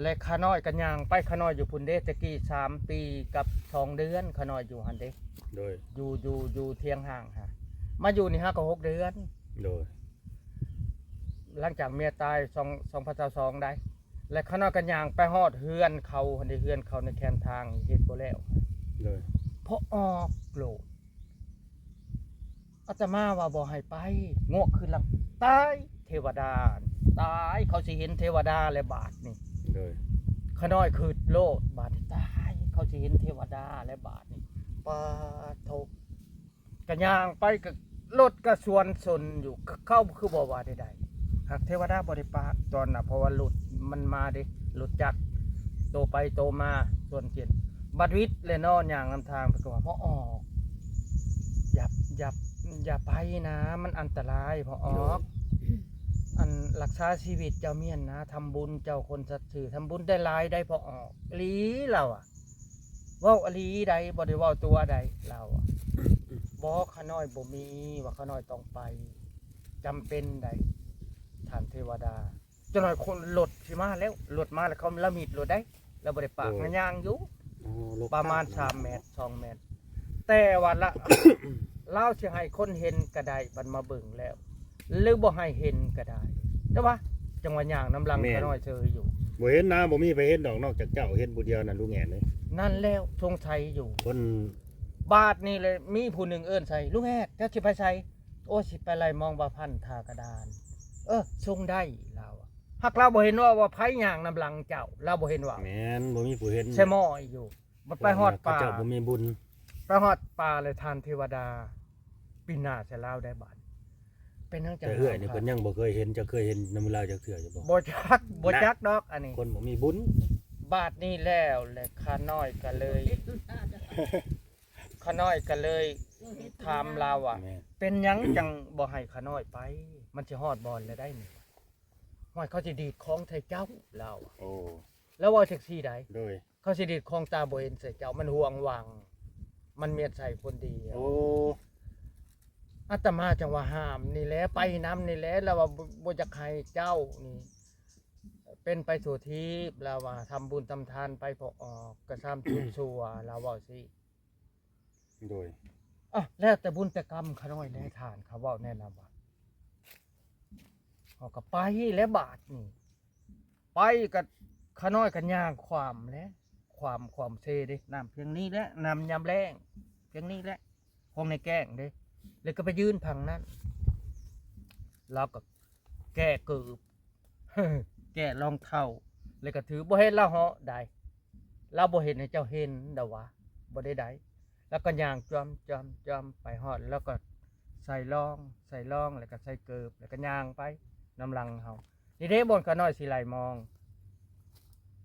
ແລະຂ້ານ້ອຍກໍຍ່າງໄປ, ຂ້ານ້ອຍຢູ່ພຸ້ນເດ້ ແຕ່ກີ້ສາມປີກັບສອງເດືອນ ຂ້ານ້ອຍຢູ່ຫັ້ນເດ້. ໂດຍ ຢູ່ ຢູ່ ຢູ່ຖຽງຮ້າງຫັ້ນ ມາຢູ່ນີ້ຫາກໍຫົກເດືອນ. ໂດຍ ຫຼັງຈາກເມຍຕາຍ ສອງ ສອງພັນຊາວສອງໄດ໋. ແລະຂ້ານ້ອຍກໍຍ່າງໄປຮອດເຮືອນເຂົາຫັ້ນເດ້, ເຮືອນເຂົາໃນແຄມທາງ ເຮັດບໍ່ແລ້ວ. ໂດຍ ພໍອອກໂລດ ອາດຕະມາວ່າບໍ່ໃຫ້ໄປ, ງວກຄືນຫຼັງ ຕາຍ ເທວະດາ ຕາຍ, ເຂົາຊິເຫັນເທວະດາແລ້ວບາດນີ້. ໂດຍ ຂ້ານ້ອຍຄຶດໂລດ ບາດນີ້ ຕາຍ ເຂົາຊິເຫັນເທວະດາແລ້ວບາດນີ້. ປາໂທ ກະຍ່າງໄປ ກະລົດກະສວນຊົນຢູ່, ເຂົາຄືບໍ່ວ່າໃດໆ. ຫາກເທວະດາບໍ່ໄດ້ປາກຕອນນະ, ເພາະວ່າລົດມັນມາເດ້, ລົດຈັກໂຕໄປໂຕມາສວນເກັນ. ບັດວິດແລ້ວເນາະ ຍ່າງນຳທາງ ເພິ່ນກໍວ່າ ພໍ່ອອກ ຢ່າ ຢ່າ ຢ່າໄປນະ, ມັນອັນຕະລາຍ ພໍ່ອອກ. ໂດຍ ອັນລັກສາຊີວິດເຈົ້າແມ່ນນະ, ທຳບຸນເຈົ້າຄົນສັດຊື່, ທຳບຸນໄດ້ຫຼາຍໄດ໋ ພໍ່ອອກ. ອີ່ຫຼີ ລາວອະ ເວົ້າອີ່ຫຼີໃດ໋, ບໍ່ໄດ້ເວົ້າຕົວໃດ໋ ລາວອະ. ບໍ່, ຂ້ານ້ອຍບໍ່ມີ, ວ່າຂ້ານ້ອຍຕ້ອງໄປ, ຈຳເປັນໃດ໋ ທ່ານເທວະດາ. ຈັກໜ້ອຍຄົນລົດຊິມາແລ້ວ, ລົດມາແລ້ວ ເຂົາລະມິດໂລດໃດ໋, ລາວບໍ່ໄດ້ປາກ ໂອ້ ນະ, ຍ່າງຢູ່ ໂອ້ ປະມານສາມແມັດ ສອງແມັດ. ແຕ່ວ່າລະ ລາວຊິໃຫ້ຄົນເຫັນກໍໄດ້, ບັດມາເບິ່ງແລ້ວ ຫຼືບໍ່ໃຫ້ເຫັນກໍໄດ້. ແຕ່ວ່າຈັງຫວະຍ່າງນຳຫຼັງ ແມ່ນ ຂ້ານ້ອຍເຊີຍຢູ່. ບໍ່ເຫັນນະ, ບໍ່ມີໃຜເຫັນດອກ ນອກຈາກເຈົ້າເຫັນຜູ້ດຽວນັ້ນ ລຸງແອດເອີຍ. ນັ້ນແລ້ວ ສົງໄສຢູ່. ຄົນ ບາດນີ້ແຫຼະ ມີຜູ້ໜຶ່ງເອີ້ນໃສ່, ລຸງແອດ ເຈົ້າຊິໄປໃສ? ໂອ້ ຊິໄປໄລ່ມອງບ່າວພັນທ່າກະດານ. ເອີ ສົ່ງໄດ້ ລາວອະ. ຫາກລາວບໍ່ເຫັນເວົ້າວ່າໃຜຍ່າງນຳຫຼັງເຈົ້າ, ລາວບໍ່ເຫັນເວົ້າ. ແມ່ນ ບໍ່ມີຜູ້ເຫັນ. ສະໝໍ້ຢູ່. ບັດໄປຮອດປ່າ ເຂົາເຈົ້າບໍ່ມີບຸນ. ໄປຮອດປ່າແລ້ວ ທ່ານເທວະດາ ປິ່ນໜ້າໃສ່ລາວໄດ້ບາດ. ເປັນຫຍັງຈັ່ງ ແຕ່ເອື້ອຍນີ້ ເພິ່ນຍັງບໍ່ເຄີຍເຫັນ, ເຈົ້າເຄີຍເຫັນນຳລາວຈັກເທື່ອຢູ່ບໍ່? ບໍ່ຈັກ, ບໍ່ຈັກດອກອັນນີ້. ຄົນບໍ່ມີບຸນ. ບາດນີ້ແລ້ວແຫຼະ ຂ້ານ້ອຍກໍເລີຍ ຂ້ານ້ອຍກໍເລີຍຖາມລາວວ່າ ແມ່ນ ເປັນຫຍັງຈັ່ງບໍ່ໃຫ້ຂ້ານ້ອຍໄປ? ມັນຊິຮອດບ່ອນແລ້ວໄດ໋ນີ້. ຫ້ວຍ ເຂົາຊິດີດຂອງໃສ່ເຈົ້າ ລາວ. ໂອ້ ລາວເວົ້າຈັ່ງຊີ້ໃດ໋. ໂດຍ ເຂົາຊິດີດຂອງຕາບໍ່ເຫັນໃສ່ເຈົ້າ, ມັນຫວງຫວັງ, ມັນມຽນໃສ່ຄົນດຽວ. ໂອ້ ອາດຕະມາຈັ່ງວ່າຫ້າມນີ້ແຫຼະ, ໄປນຳນີ້ແຫຼະ, ລາວວ່າບໍ່ ບໍ່ຢາກໃຫ້ເຈົ້ານີ້ເປັນໄປທົ່ວທີບ, ລາວວ່າທຳບຸນທຳທານໄປພໍອອກ, ກະຊາມຊຸດຊົ່ວ, ລາວເວົ້າຊີ້. ໂດຍ ອະ ແລ້ວແຕ່ບຸນແຕ່ກຳຂ້ານ້ອຍແດ່ທ່ານ, ຂ້າເວົ້າແນະນຳວ່າ ເຮົາກໍໄປແລ້ວບາດນີ້ ໄປກໍ ຂ້ານ້ອຍກໍຍ່າງຂ້າມແຫຼະ ຂ້າມ ຂ້າມເຊເດ້ ນ້ຳພຽງນີ້ແຫຼະ ນ້ຳຍາມແລ້ງພຽງນີ້ແຫຼະ ຂອງໃນແກ້ງເດ້ ແລ້ວກໍໄປຢືນຝັ່ງນັ້ນ ລາວກໍແກ້ເກີບ ແກ້ລອງເທົ້າ ແລ້ວກໍຖື ບໍ່ເຫັນລາວເຫາະໃດ ລາວບໍ່ເຮັດໃຫ້ເຈົ້າເຫັນດອກຫວາ ບໍ່ໄດ້ໃດ ລາວກໍຍ່າງຈອມ ຈອມ ຈອມໄປຮອດ ລາວກໍໃສ່ລອງ ໃສ່ລອງ ແລ້ວກໍໃສ່ເກີບ ແລ້ວກໍຍ່າງໄປນຳຫຼັງເຮົາ ນີ້ເດ້ບ່ອນຂ້ານ້ອຍຊິໄລ່ມອງ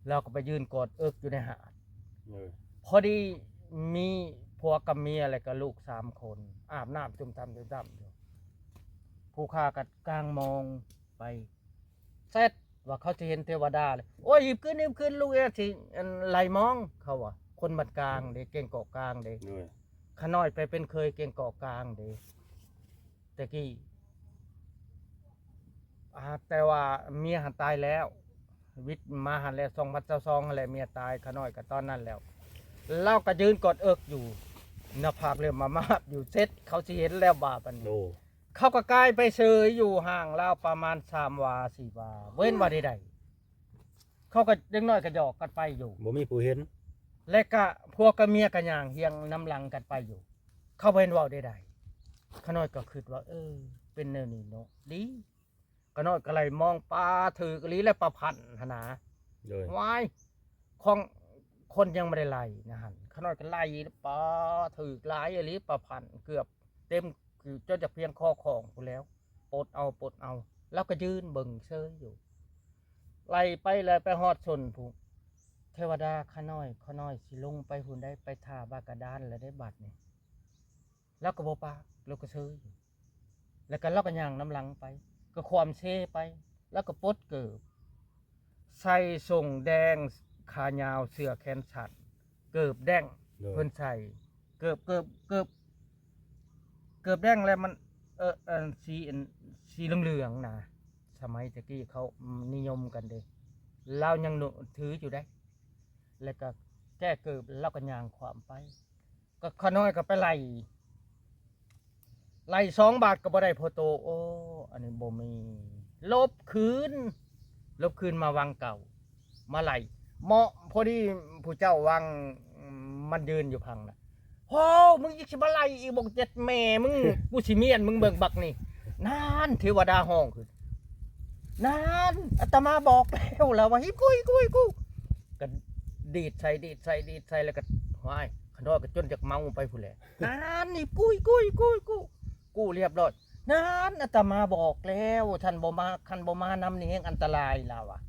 ລາວກໍໄປຢືນກອດເອິກຢູ່ໃນຫາດ ເອີ ພໍດີມີຜົວກັບເມຍ ແລ້ວກໍລູກສາມຄົນ ອາບນ້ຳຈຸ່ມຕຳ ຈຸ່ມຕຳຢູ່ ຜູ້ຂ້າກໍກາງມອງໄປ ແຊັດວ່າເຂົາຊິເຫັນເທວະດາເລີຍ ໂອ້ຍ ຮີບຂຶ້ນ ຮີບຂຶ້ນ ລູກເອີຍ ຊິ ອັນ ໄລ່ມອງ ເຂົາວ່າ ຄົນບ້ານກາງເດ້ ແກ້ງເກາະກາງເດ້ ໂດຍ ຂ້ານ້ອຍໄປເປັນເຂີຍແກ້ງເກາະກາງເດ້ ແຕ່ກີ້ ອາ ແຕ່ວ່າເມຍຫັ້ນຕາຍແລ້ວ ວິດມາຫັ້ນແຫຼະ ສອງພັນຊາວສອງຫັ້ນແຫຼະ ເມຍຕາຍ ຂ້ານ້ອຍກໍຕອນນັ້ນແລ້ວ ລາວກໍຢືນກອດເອິກຢູ່ ໜ້າຜາກເລີ່ມມາມາບຢູ່ ເຊັດ ເຂົາຊິເຫັນແລ້ວບາດນີ້ ໂອ້ ເຂົາກໍກາຍໄປເສີຍຢູ່ຫ່າງລາວປະມານສາມວາ ສີ່ວາ ບໍ່ເຫັນວ່າໃດໆ ເຂົາກໍ ເດັກນ້ອຍກໍຫຍອກກັນໄປຢູ່ ບໍ່ມີຜູ້ເຫັນ ແລະກະຜົວກັບເມຍກໍຍ່າງຮຽງນຳຫຼັງກັນໄປຢູ່ ເຂົາບໍ່ເຫັນເວົ້າໃດໆ ຂ້ານ້ອຍກໍຄິດວ່າ ເອີ ເປັນແນວນີ້ເນາະ ດີ ຂ້ານ້ອຍກໍໄລ່ມອງ ປາ ຖືກອີ່ຫຼີແຫຼະ ປາພັນຫັ້ນນາ ໂດຍ ວ້າຍ ຂອງຄົນຍັງບໍ່ໄດ້ໄລ່ນະຫັ້ນ ຂ້ານ້ອຍກໍໄລ່ ປາ ຖືກຫຼາຍອີ່ຫຼີ ປາພັນເກືອບເຕັມ ຄືຈົນຈະພຽງຄໍຂອງພຸ້ນແລ້ວ ປົດເອົາ ປົດເອົາ ລາວກໍຢືນເບິ່ງເຊີຍຢູ່ ໄລ່ໄປ ໄລ່ໄປຮອດຊົນພຸ້ນ ເທວະດາ ຂ້ານ້ອຍ ຂ້ານ້ອຍຊິລົງໄປພຸ້ນໃດ ໄປທ່າບາກະດານແລ້ວເດ້ບາດນີ້ ລາວກໍບໍ່ປາກ ລາວກໍເຊີຍຢູ່ ແລ້ວກໍລາວກໍຍ່າງນຳຫຼັງໄປ ກໍຂວ້ຳເຊໄປ ລາວກໍປົດເກີບ ໃສ່ສົ້ງແດງຂາຍາວ ເສື້ອແຂນສັ້ນ ເກີບແດ້ງ ໂດຍ ເພິ່ນໃສ່ ເກີບ ເກີບ ເກີບ ເກີບແດ້ງແລ້ວມັນ ເອີ ອັນ ສີ ອັນ ສີເຫຼືອງໆນະ ສະໄໝແຕ່ກີ້ເຂົາ ອືມ ນິຍົມກັນເດ້ ລາວຍັງນຸ ຖືຢູ່ໃດ໋ ແລ້ວກໍແກ້ເກີບ ລາວກໍຍ່າງຂວ້ຳໄປ ກໍຂ້ານ້ອຍກໍໄປໄລ່ ໄລ່ສອງບາດກໍບໍ່ໄດ້ພໍໂຕ ໂອ້ ອັນນີ້ບໍ່ມີ ຫຼົບຄືນ ຫຼົບຄືນມາວັງເກົ່າ ມາໄລ່ ເໝາະພໍດີຜູ້ເຈົ້າວັງ ມັນຢືນຢູ່ພັງນະ ໂຫ ມຶງຍັງຊິມາໄລ່ອີກ ບັກເຈັດແມ່ມຶງ ກູຊິມ້ຽນມຶງເບິ່ງບັກນີ້ ນັ້ນ ເທວະດາຮ້ອງຂຶ້ນ ນັ້ນ ອາດຕະມາບອກແລ້ວ ລາວວ່າ ຫິບກູ ຫິບກູ ຫິບກູ ກໍດີດໃສ່ ດີດໃສ່ ດີດໃສ່ ແລ້ວກໍ ຫວາຍ ຂ້ານ້ອຍກໍຈົນຢາກເມົາໄປພຸ້ນແຫຼະ ນັ້ນ ຫິບກູ ຫິບກູ ຫິບກູ ຫິບກູ ກູ້ລຽບຮ້ອຍ ນັ້ນ ອາດຕະມາບອກແລ້ວ ທ່ານບໍ່ມາ ຄັນບໍ່ມານຳນີ້ແຮງອັນຕະລາຍ ລາວວ່າ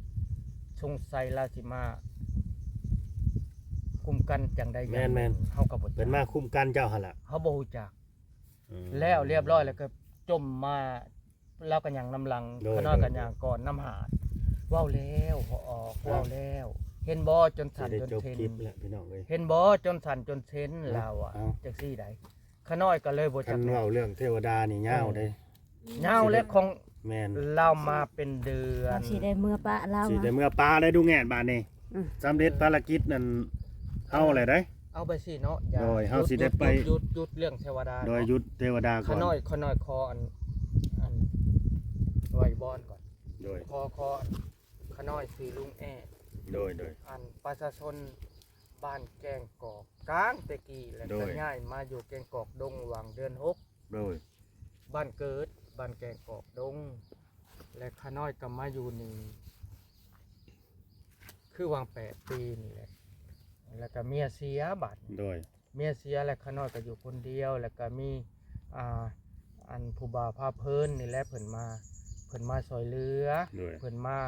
ສົງໄສລາວຊິມາຄຸ້ມກັນຈັ່ງໃດຢ່າງໜຶ່ງ ແມ່ນໆ ເຮົາກໍບໍ່ຈັກ ເພິ່ນມາຄຸ້ມກັນເຈົ້າຫັ້ນລະ ເຮົາບໍ່ຮູ້ຈັກ ອືມ ແລ້ວລຽບຮ້ອຍ ແລ້ວກໍຈົມມາ ລາວກໍຍ່າງນຳຫຼັງ ໂດຍ ຂ້ານ້ອຍກໍ ໂດຍ ຍ່າງກ່ອນນຳຫາດ ເວົ້າແລ້ວ ເວົ້າອອກ ເວົ້າແລ້ວ ເຫັນບໍ່ ຈົນສັ່ນຈົນເຊັນ ຊິໄດ້ຈົບຄລິບແລ້ວ ພີ່ນ້ອງເອີຍ ເຫັນບໍ່ ຈົນສັ່ນຈົນເຊັນ ເອົ້າ ລາວວ່າ ເອົ້າ ຈັ່ງຊີ້ໃດ ຂ້ານ້ອຍກໍເລີຍບໍ່ຈັກ ຄັນເວົ້າເລື່ອງເທວະດານີ້ຍາວເດ້ ອືມ ຍາວແຫຼະ ຊິໄດ້ ຂອງ ແມ່ນ ລາວມາເປັນເດືອນ ເຮົາຊິໄດ້ເມືອປະລາວ ຊິໄດ້ເມືອປະໄດ້ ດູແງດບາດນີ້ ອືມ ສຳເລັດພາລະກິດນັ້ນ ເອົາແຫຼະໄດ໋ ເອົາໄປຊີ້ເນາະ ໂດຍ ເຮົາຊິໄດ້ໄປ ຢຸດ ຢຸດ ຢຸດເລື່ອງເທວະດາ ໂດຍ ເນາະ ຢຸດເທວະດາກ່ອນ ຂ້ານ້ອຍ ຂ້ານ້ອຍຂໍອັນ ອັນ ໄວ້ບ່ອນກ່ອນ ໂດຍ ຂໍ ຂໍອັນ ຂ້ານ້ອຍຊື່ລຸງແອດ ໂດຍ ໂດຍ ອັນ ປະຊາຊົນບ້ານແກ້ງກອກກາງແຕ່ກີ້ ແລ້ວ ໂດຍ ກໍຍ້າຍມາຢູ່ແກ້ງກອກດົງຫວ່າງເດືອນຫົກ ໂດຍ ບ້ານເກີດ ບ້ານແກ້ງກອກດົງ ແລະ ຂ້ານ້ອຍກໍມາຢູ່ນີ້ ຄືຫວ່າງແປດປີນີ້ແຫຼະ ແລ້ວກໍເມຍເສຍບາດນີ້ ໂດຍ ເມຍເສຍ ແລ້ວຂ້ານ້ອຍກໍຢູ່ຄົນດຽວ ແລ້ວກໍມີ ອ່າ ອັນຜູ້ບ່າວພາເພີນນີ້ແຫຼະ ເພິ່ນມາ ເພິ່ນມາຊ່ອຍເຫຼືອ ໂດຍ ເພິ່ນມາ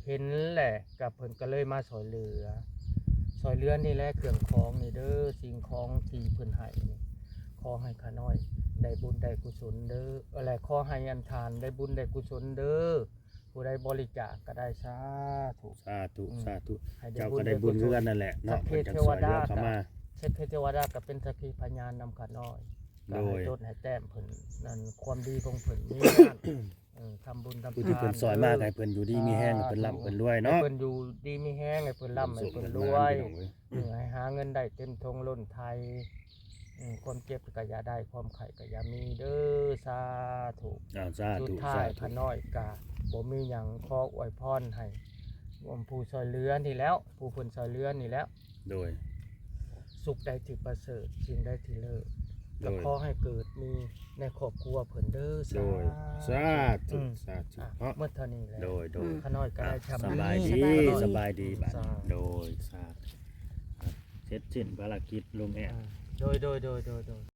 ເຫັນແຫຼະ ກໍເພິ່ນກໍເລີຍມາຊ່ອຍເຫຼືອ ຊ່ອຍເຫຼືອນີ້ແຫຼະ ເຄື່ອງຂອງນີ້ເດີ ສິ່ງຂອງທີ່ເພິ່ນໃຫ້ນີ້ ຂໍໃຫ້ຂ້ານ້ອຍໄດ້ບຸນໄດ້ກຸສົນເດີ ແລະ ຂໍໃຫ້ອັນທ່ານໄດ້ບຸນໄດ້ກຸສົນເດີ ຜູ້ໃດບໍລິຈາກກໍໄດ້ ສາທຸ ສາທຸ ອືມ ສາທຸ ໃຫ້ໄດ້ ເຈົ້າກໍໄດ້ບຸນຄືກັນນັ້ນແຫຼະເນາະ ສັກເຂເທວະດາ ເພິ່ນຈັ່ງຊ່ອຍເຫຼືອເຂົ້າມາ ສັກເຂເທວະດາກໍເປັນສັກຂີພະຍານນຳຂ້ານ້ອຍ ໂດຍ ກໍໃຫ້ຈົດໃຫ້ແຕ້ມເພິ່ນນັ້ນ ຄວາມດີຂອງເພິ່ນມີນັ້ນ ເອີ ທຳບຸນທຳທານ ຜູ້ທີ່ເພິ່ນຊ່ອຍມາ ກໍໃຫ້ເພິ່ນຢູ່ດີມີແຮງ ໃຫ້ເພິ່ນລ່ຳເພິ່ນລວຍເນາະ ໃຫ້ເພິ່ນຢູ່ດີມີແຮງ ໃຫ້ເພິ່ນລ່ຳໃຫ້ເພິ່ນລວຍ ເອີ ໃຫ້ຫາເງິນໄດ້ເຕັມຖົງລົ້ນໄຖ ອືມ ຄວາມເຈັບກໍຢ່າໄດ້ ຄວາມໄຂ້ກໍຢ່າມີເດີ ສາທຸ. ອ້າວ ສາທຸ ສຸດທ້າຍ ສາທຸ ຂ້ານ້ອຍກໍບໍ່ມີຫຍັງ ຂໍອວຍພອນໃຫ້ ອືມ ຜູ້ຊ່ອຍເຫຼືອນີ້ແຫຼ້ວ ຜູ້ເພິ່ນຊ່ອຍເຫຼືອນີ້ແຫຼ້ວ ໂດຍ ສຸກໃດທີ່ປະເສີດ ສິ່ງໃດທີ່ເລີດ ໂດຍ ກໍຂໍໃຫ້ເກີດມີໃນຄອບຄົວເພິ່ນເດີ ໂດຍ ສາທຸ ສາທຸ ອືມ ສາທຸ ອ່ະ ເນາະ ໝົດເທົ່ານີ້ແຫຼະ ໂດຍ ໂດຍ ອ່ະ ຂ້ານ້ອຍກໍໄດ້ຊ່ຳນີ້ ສະບາຍດີ ສະບາຍດີ ສະບາຍດີ ສະບາຍດີ ບາດນີ້ ໂດຍ ສາທຸ ເສັດສິ້ນພາລະກິດລຸງແອດ ອ່າ ໂດຍ ໂດຍ ໂດຍ ໂດຍ ໂດຍ.